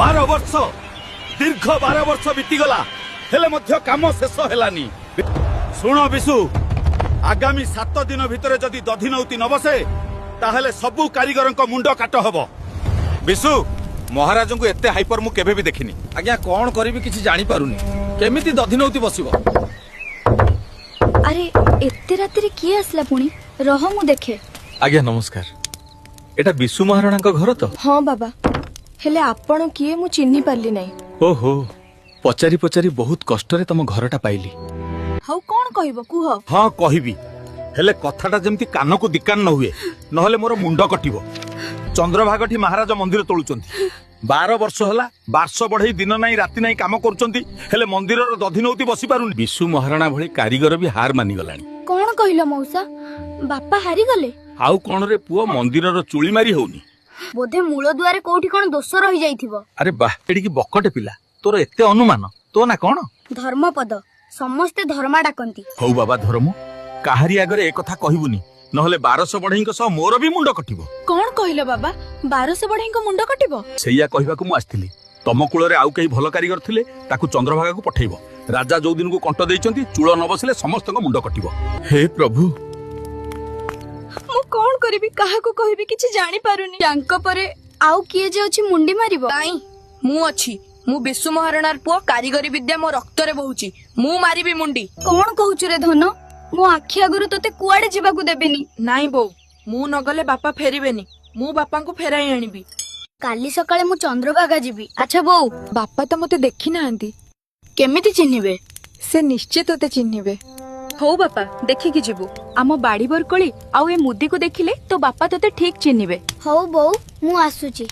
12 ବର୍ଷ, ଦୀର୍ଘ 12 ବର୍ଷ ବିତିଗଲା, ହେଲେ ମଧ୍ୟ କାମ ଶେଷ ହେଲାନି। ଶୁଣ ବିଶୁ, ଆଗାମୀ 7 ଦିନ ଭିତରେ ଯଦି ଦଧି ନଉତି ନ ବସେ, ତାହେଲେ ସବୁ କାରିଗରଙ୍କ ମୁଣ୍ଡ କାଟ ହବ। ବିଶୁ, ମହାରାଜଙ୍କୁ ଏତେ ହାଇପର ମୁଁ କେବେ ବି ଦେଖିନି। ଆଜ୍ଞା, କଣ କରିବି କିଛି ଜାଣିପାରୁନି। କେମିତି ଦଧି ନଉତି ବସିବ? ଆରେ, ଏତେ ରାତିରେ କିଏ ଆସିଲା ପୁଣି? ରହ, ମୁଁ ଦେଖେ। ଆଜ୍ଞା ନମସ୍କାର। ଏଟା ବିଶୁ ମହାରଣାଙ୍କ ଘର ତ? ହଁ ବାବା, ହେଲେ ଆପଣ କିଏ? ମୁଁ ଚିହ୍ନି ପାରିଲି ନାହିଁ। ଓହୋ, ପଚାରି ପଚାରି ବହୁତ କଷ୍ଟରେ ତମ ଘରଟା ପାଇଲି। ହଉ, କଣ କହିବ କୁହ। ହଁ କହିବି, ହେଲେ କଥାଟା ଯେମିତି କାନକୁ ଦିକାନ ନ ହୁଏ, ନହେଲେ ମୋର ମୁଣ୍ଡ କଟିବ। ଚନ୍ଦ୍ରଭାଗଠି ମହାରାଜ ମନ୍ଦିର ତୋଳୁଛନ୍ତି। 12 ବର୍ଷ ହେଲା ବାର୍ଷ ବଢେଇ ଦିନ ନାହିଁ ରାତି ନାହିଁ କାମ କରୁଛନ୍ତି, ହେଲେ ମନ୍ଦିରର ଦଧି ନଉତି ବସି ପାରୁନି। ବିଶୁ ମହାରଣା ଭଳି କାରିଗର ବି ହାର ମାନିଗଲାଣି। କଣ କହିଲ ମଉସା? ବାପା ହାରିଗଲେ? ଆଉ କଣ ରେ ପୁଅ, ମନ୍ଦିରର ଚୁଳି ମାରି ହଉନି। ବୋଧେ ମୂଳ ଦୁଆରେ କୋଉଠି କଣ ଦୋଷ ରହିଯାଇଥିବ। ଆରେ ବାଃ, ଏଠିକି ବକଟେ ପିଲା, ତୋର ଏତେ ଅନୁମାନ। ତୋ ନା କଣ? ଧର୍ମପଦ। ସମସ୍ତେ ଧର୍ମା ଡାକନ୍ତି। ହଉ ବାବା ଧର୍ମ, କାହାରି ଆଗରେ ଏ କଥା କହିବୁନି, ନହେଲେ 1200 ବଢେଇଙ୍କ ସହ ମୋର ବି ମୁଣ୍ଡ କଟିବ। କଣ କହିଲ ବାବା? 1200 ବଢେଇଙ୍କ ମୁଣ୍ଡ କଟିବ? ସେଇଆ କହିବାକୁ ମୁଁ ଆସିଥିଲି। ତମ କୂଳରେ ଆଉ କେହି ଭଲ କାରିଗର ଥିଲେ ତାକୁ ଚନ୍ଦ୍ରଭାଗାକୁ ପଠେଇବ। ରାଜା ଯୋଉ ଦିନକୁ କଣ୍ଟ ଦେଇଛନ୍ତି, ଚୂଳ ନ ବସିଲେ ସମସ୍ତଙ୍କ ମୁଣ୍ଡ କଟିବ। ହେ ପ୍ରଭୁ! ମୁଁ କଣ କରିବି, କାହାକୁ କହିବି, କିଛି ଜାଣିପାରୁନି। ତାଙ୍କ ପରେ ଆଉ କିଏ ଯେ ଅଛି ମୁଣ୍ଡି ମାରିବ? କାଇଁ, ମୁଁ ଅଛି। ମୁଁ ବିଶୁ ମହାରଣାର ପୁଅ। କାରିଗରୀ ବିଦ୍ୟା ମୋ ରକ୍ତରେ ବହୁଛି। ମୁଁ ମାରିବି ମୁଣ୍ଡି। କଣ କହୁଛୁ ରେ ଧନ? ମୋ ଆଖି ଆଗରୁ ତୋତେ କୁଆଡେ ଯିବାକୁ ଦେବିନି। ନାଇଁ ବୋଉ, ମୁଁ ନଗଲେ ବାପା ଫେରିବେନି। ମୁଁ ବାପାଙ୍କୁ ଫେରାଇ ଆଣିବି। କାଲି ସକାଳେ ମୁଁ ଚନ୍ଦ୍ରଭାଗା ଯିବି। ଆଚ୍ଛା ବୋଉ, ବାପା ତ ମତେ ଦେଖି ନାହାନ୍ତି। କେମିତି ଚିହ୍ନିବେ? ସେ ନିଶ୍ଚୟ ତୋତେ ଚିହ୍ନିବେ। ହଉ ବାପା, ଦେଖିକି ଯିବୁ। ଆମ ବାଡି ବରକୋଳି ଆଉ ଏ ମୁଦିକୁ ଦେଖିଲେ ତୋ ବାପା ତୋତେ ଠିକ ଚିହ୍ନିବେ। ହଉ ବୋଉ, ମୁଁ ଆସୁଛି।